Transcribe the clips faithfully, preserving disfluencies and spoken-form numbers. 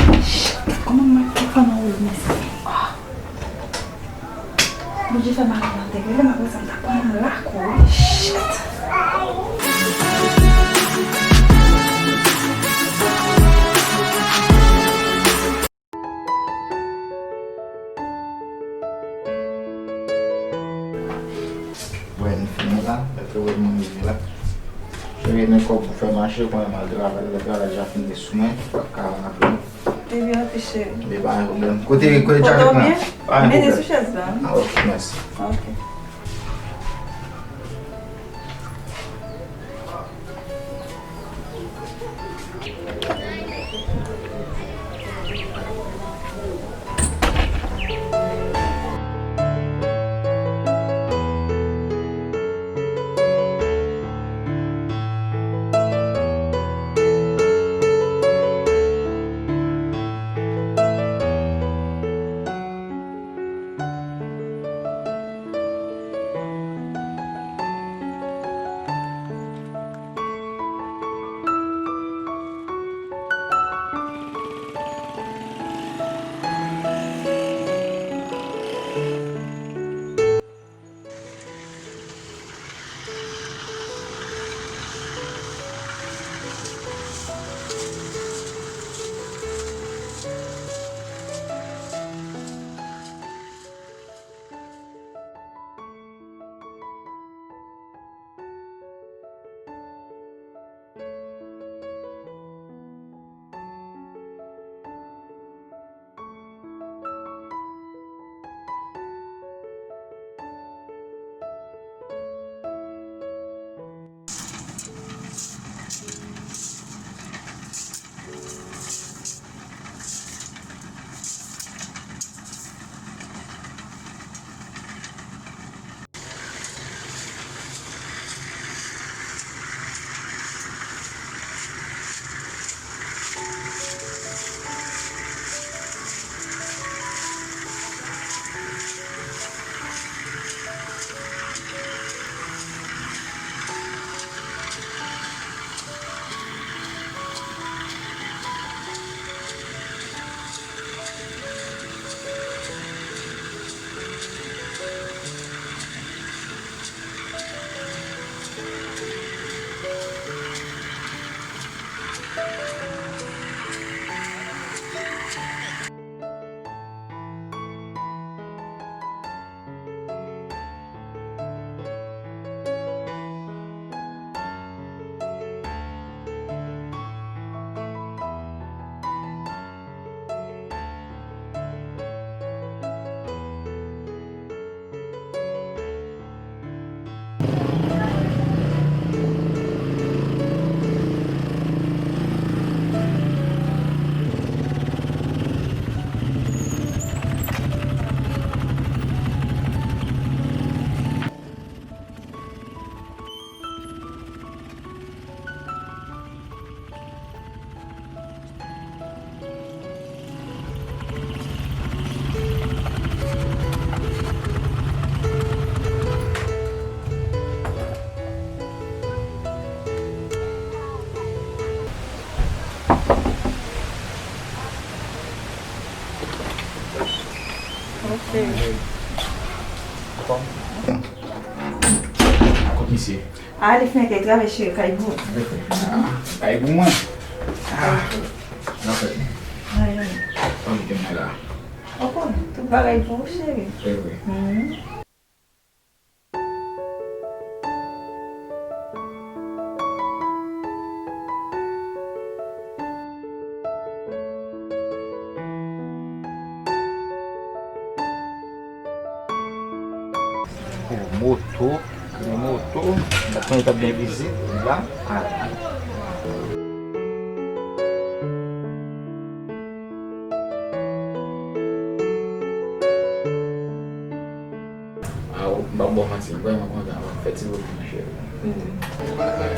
Shit, kòman mwen te fè nan wòl mwen sa? Ah. Bondye fè mari m antere lè m ap wè sa m ta pran nan lakou wi. Shit. Wè, m fini la, lè ke wè mwen rive la. Cheri, men kòb pou fè mache, konnen m al travay, lè travay deja fin de sou mwen, pa ka raple m. Ebyen, ok, cheri. Ebyen, pa gen pwoblèm. Kote, kote djakèt mwen? Pa gen pwoblèm. Mete sou chèz la. Ah, ok, mèsi. Ok. Ok. Kot misye? Ah, li fenk al travay cheri, kay bou. Ah, kay bou mwen. Ah, nan fèt. Ayen. Tann ke mwen la. Ou konnen, tout bagay pou ou, cheri. Wi, wi. Mhm. Pou moto, pou moto, m ap pran etap byen vizit, la, ala. Ah, m p ap ba w manti, m vrèman kontan. Fè ti bout pou mwen, cheri. Mm.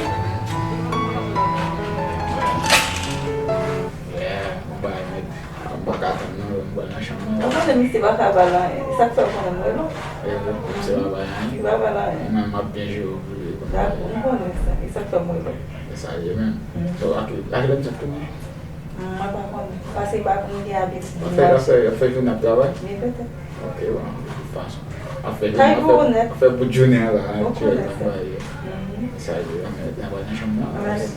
Yeah, m bay nèt. M pa ka tann non, m pral nan chanm nan. Ou konnen misye pa ka ba l anyen. Sa k fè ou konnen m rele w? Eh, misye pa ba l anyen. Li pa ba l anyen. Mwen, m ap byen jere w pou li. Dakò, m konnen sa. E sa k fè m rele w. E sa l ye menm. Mm. So, a ki, a kilè misye ap tounen? Mwen pa konnen. Paske pa konn gen abitid. Afè, afè, afè jounen ap travay? Wi, petèt. Ok, bon, de tout fason. Afè jounen, afè, afè bout jounen an la, aktyèl, travay. Sa ye, anmè, travay nan chanm nan. Mèsi.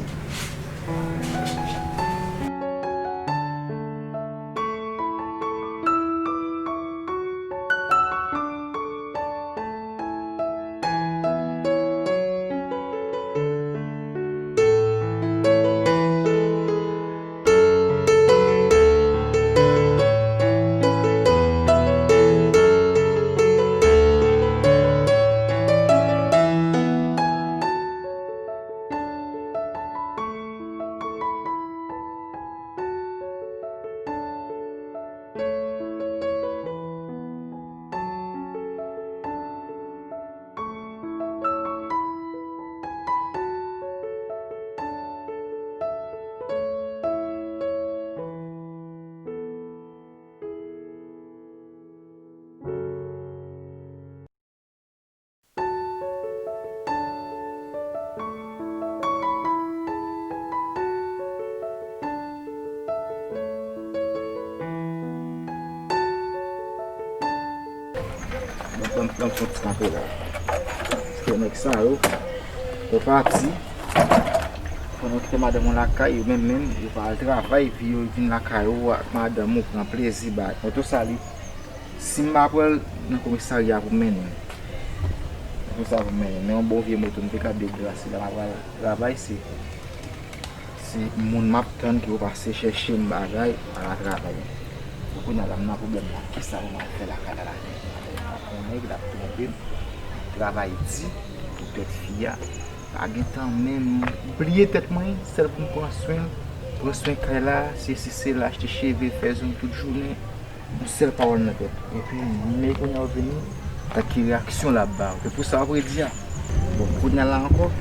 Ban m, ban m fè yon ti kanpe la. Paske nèg sa yo, yo pati. Pandan w kite madanm ou lakay, yo menm menm, yo pa al travay, epi yo vin lakay ou ak madanm ou, pran plezi, bay. Mwen tou sa li. Si m pa pran l nan komisarya pou m mennen l. Pou sa pou m mennen l. Men yon bon vye moto, m te ka deplase la, m ap pral travay, se, se moun m ap tann ki pou pase chèche m bagay, al travay. Pou kounye a la, m nan pwoblèm la. Kisa pou m al fè lakay la la? Yon nèg l ap twonpe m, travay di pou tèt fi a. Pa gen tan menm, m bliye tèt mwen, sèl pou m pran swen l, pran swen kay la, sesi sela, achte cheve, fè zong tout jounen. Yon sèl pawòl nan tèt. Epi, men kounye a w vini, gad ki reyaksyon l ap ba w. E pou sa w ap redi a. Bon, kounye a la ankò,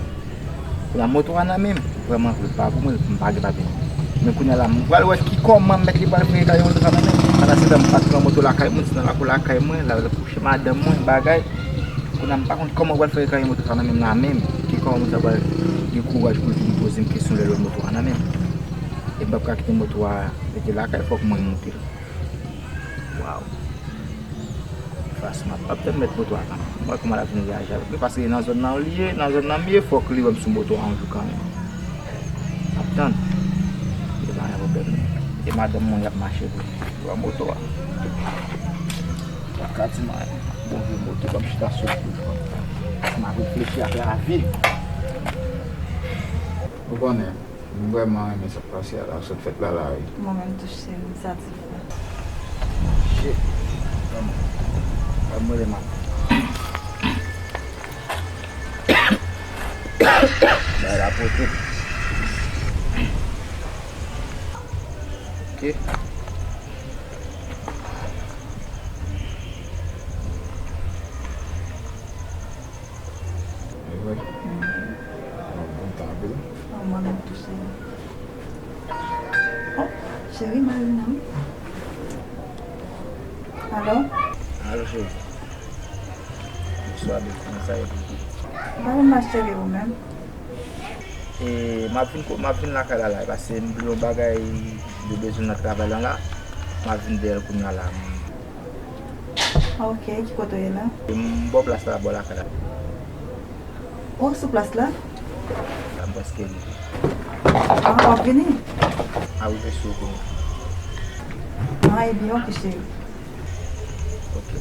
kounye a moto a nan men m. Vrèman vre, pa pou mwen, m pa gen pa vini. Men kounye a la, m pral wè ki kòman mèt li pral fè kay moto sa nan men m. Pandan se tan, m pa t pran moto lakay moun, se nan lakou lakay mwen, l al kouche madanm mwen, bagay. Kounye a, m pa konn kòman w pral fè kay moto sa nan men m la menm. Ki kòman moun sa pral gen kouraj pou l vin poze m kesyon lè l wè moto a nan men m. E m p ap ka kite moto a rete lakay, fòk mwen moute l. Waw. Fason m ap, m ap tann mèt moto a kanmenm. M wè kòman l ap vin reyaji avèk mwen, paske nan zòn nan li ye, nan zòn nan m ye, fòk li wè m sou moto a yon jou kanmenm. M ap tann. E pa gen pwoblèm. E madanm mwen y ap mache pou, pou moto a. M ap ka di m, bon vye moto, ban m chita sou l. M ap reflechi ak lavi. Ou konnen. M vrèman renmen sa k pase a la, sa k fèt la la, wi. Mwen menm tou, cheri, m satisfè. Shit. Ban m, ban m rele madanm. Bay la pote. Ok. E vre? Mhm. Bon, bon, tanpri. An, mwen menm tou, cheri. Oh, cheri, Marina, wi. Alo? Alo, cheri. Bonswa, bebe. Kòman sa ye? M pa konn mal, cheri, ou menm? E, m ap vin ko-, m ap vin lakay la, la, paske m gen yon bagay yo bezwen nan travay lan la. M ap vin dèyè l kounye a la. Ok, ki kote w ye la? M bò plas la, bò lakay la. Ou sou plas la? La, m prèske rive. Ah, w ap vini? A wi, m sou kounye a. Ah, ebyen, ok, cheri. Ok.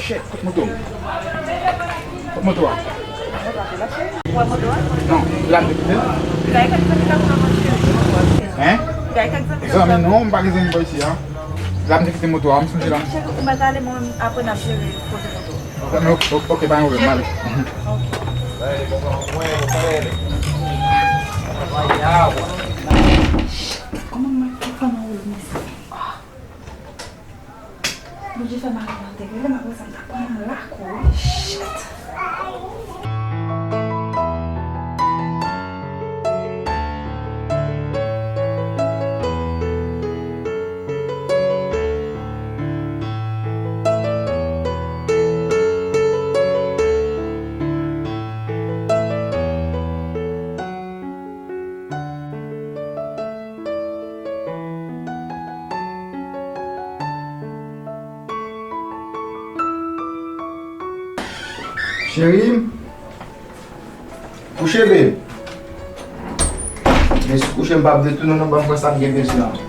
Shit, kot moto m? Kot moto a? Ou wè moto a? Non, la m te kite l. Gaye kèk zanmi la pou nan manje. Hein? Gaye kèk zanmi la pou nan manje. Zanmi non, m pa gen zanmi bò isi a. La m te kite moto a, m sonje la. Cheri, ou mèt ale, mwen menm apre n ap jere kote moto a. Ok, ok, ok, pa gen pwoblèm, m ale. Ok. Shit, kòman mwen fè nan woulo, mèsi. Ah. Bondye fè mari m antere, lè m ap resann ta pran nan lakou, wi. Shit. Cheri m, kouche, babe. Men si w kouche, m p ap detounen non, ban m pran sa m gen bezwen an.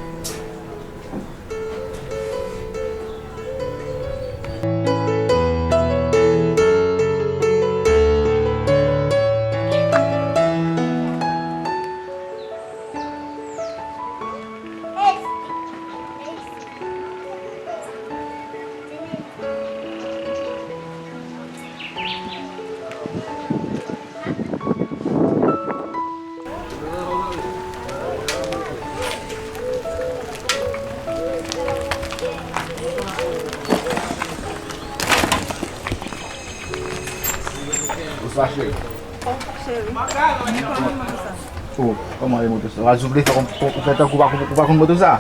Bonswa, cheri. Cheri. Kòman moto sa? Oh, kòman e moto sa? Wa souple fè, ou fè tankou ou pa konn, ou pa konn moto sa?